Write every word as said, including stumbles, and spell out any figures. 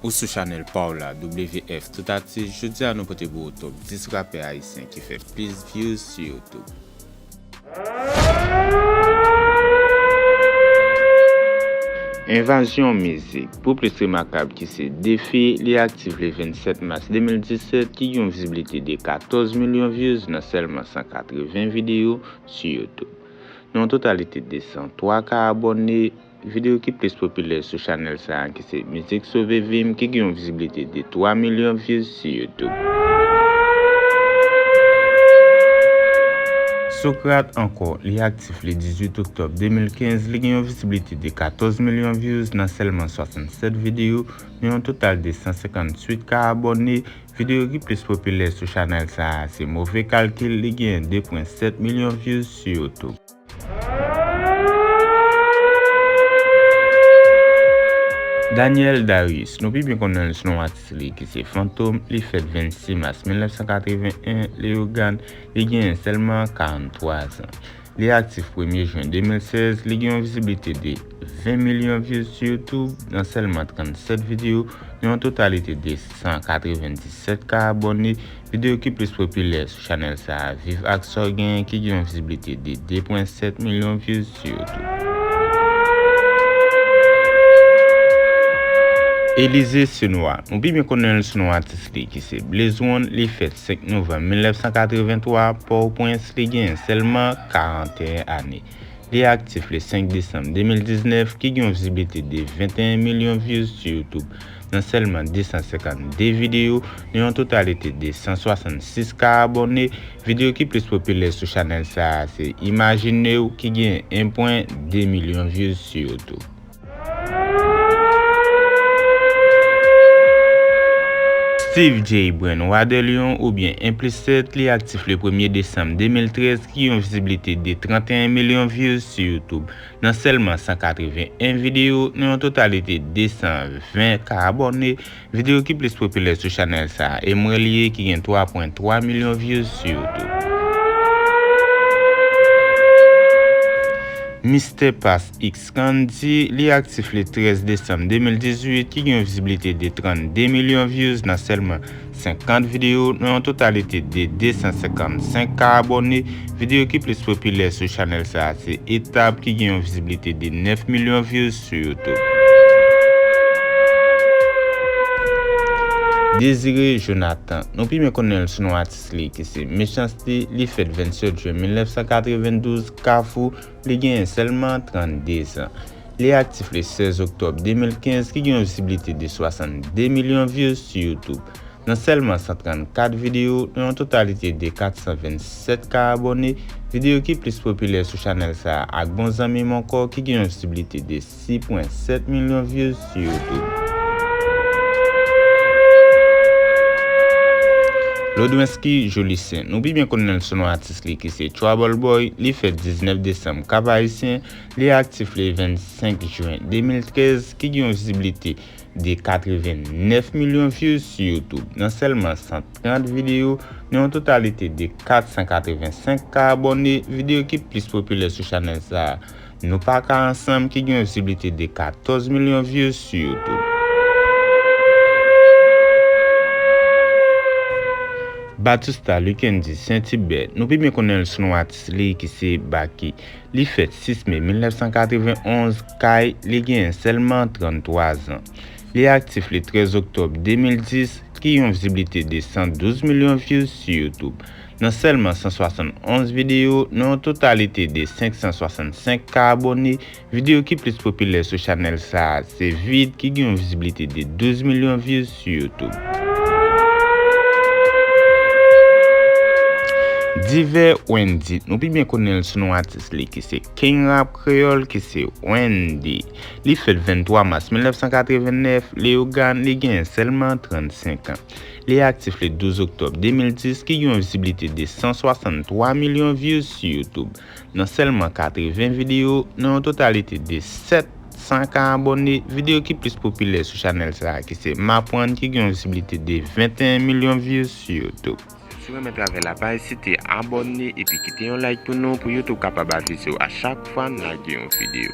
Ou sou chanèl pa w la, W F Tout Atis. Jodi a, nou pote pou ou top dis rapè ayisyen ki fè plis views sou YouTube. Envazyon Mizik, pou plis remakab ki se Defi, li aktif le vennsèt mas de mil disèt, ki gen yon vizibilite de katòz milyon views nan sèlman san katreven videyo sou YouTube. Nan yon totalite de san twa K abòne, videyo ki plis popilè sou chanèl sa a, ki se Mizik Sove Vi M, ki gen yon vizibilite de twa milyon views sou YouTube. Socrate ankò, li aktif le dizuit oktòb de mil kenz, li gen yon vizibilite de katòz milyon views nan sèlman swasannsèt videyo, nan yon total de san senkantuit K abòne. Videyo ki plis popilè sou chanèl sa a se Move Kalkil, li gen de pwen sèt milyon views sou YouTube. Daniel Darius, nou pi byen konnen l sou non atis li ki se Fantom, li fèt vennsis mas mil nèf san katreven en, Leyogàn, li genyen sèlman karanntwa zan. Li aktif premye jen de mil sèz, li gen yon vizibilite de ven milyon views sou YouTube nan sèlman trannsèt videyo, nan yon totalite de san katrevendisèt K abòne. Videyo ki plis popilè sou chanèl sa a, Viv ak sa w genyen, ki gen yon vizibilite de de pwen sèt milyon views sou YouTube. Elize Senois, nou pi byen konnen l sou non atis li ki se Blaze One, li fèt senk novanm mil nèf san katrevenntwa, Pòtoprens, li genyen sèlman karanteyen ane. Li aktif le senk desanm de mil diznèf, ki gen yon vizibilite de venteyen milyon views sou YouTube nan sèlman de san senkannde videyo, nan yon totalite de san swasannsis K abòne. Videyo ki plis popilè sou chanèl sa a se Imajine W, ki gen en pwen de milyon views sou YouTube. Steve J Brand, Wa dè Lyon oubyen Implicit, li aktif le premye desanm de mil trèz, ki gen yon vizibilite de tranteyen milyon views sou YouTube nan sèlman san katreven en videyo, nan yon totalite de san ven K abòne. Videyo ki plis popilè sou chanèl sa a, e mwen li ye, ki gen twa pwen twa milyon views sou YouTube. Mister Pass X Candy, li aktif le trèz desanm de mil dizuit, ki gen yon vizibilite de trannde milyon views nan sèlman senkant videyo, nan yon totalite de de san senkannsenk K abòne. Videyo ki plis popilè sou chanèl sa a se Etap, ki gen yon vizibilite de nèf milyon views sou YouTube. Désiré Jonathan, nou pi byen konnen l sou non atis li ki se Mechanste, li fèt vennsèt jen mil nèf san katrevendouz, Kafou, li genyen sèlman trannde zan. Li aktif le sèz oktòb de mil kenz, ki gen yon vizibilite de swasannde milyon views sou YouTube. Nan sèlman san trannkat videyo, nan yon totalite de kat san vennsèt K abòne, videyo ki plis popilè sou chanèl sa a ak bon zanmi m ankò, ki gen yon vizibilite de sis pwen sèt milyon views sou YouTube. Lodwensky Jolicin, nou pi byen konnen l sou non atis li ki se Trouble Boy, li fèt diznèf desanm, Kap Ayisyen, li aktif le vennsenk jen de mil trèz, ki gen yon vizibilite de katrevennèf milyon views sou YouTube nan sèlman san trant videyo, nan yon totalite de kat san katrevensenk K abòne. Videyo ki plis popilè sou chanèl sa a, Nou Pa Ka Ansanm, ki gen yon vizibilite de katòz milyon views sou YouTube. Batousta Luckendy Saint Hubert, nou pi byen konnen l sou non atis li ki se Baky. Li fèt sis me mil nèf san katrevenonz, Kay, li genyen sèlman tranntwa zan. Li aktif le trèz oktòb de mil dis, ki yon vizibilite de san douz milyon views sou YouTube. Nan sèlman san swasannonz videyo, nan yon totalite de senk san swasannsenk K abòne, videyo ki plis popilè sou chanèl sa a se Vide, ki gen yon vizibilite de douz milyon views sou YouTube. Divè Wendy, nou pi byen konnen l sou non atis li ki se King Rap Kreyòl, ki se Wendy. Li fèt venntwa mas mil nèf san katrevennèf, Leyogàn, li genyen sèlman trannsenk an. Li aktif le douz oktòb de mil dis, ki gen yon vizibilite de san swasanntwa milyon views sou YouTube. Nan sèlman katreven videyo, nan yon totalite de sèt san K abòne, videyo ki plis popilè sou chanèl sa a, ki se M Aprann, ki gen yon vizibilite de venteyen milyon views sou YouTube. Si w renmen travay la, pa ezite abòne epi kite yon like pou nou, pou YouTube kapab avize w a chak fwa n lage yon videyo.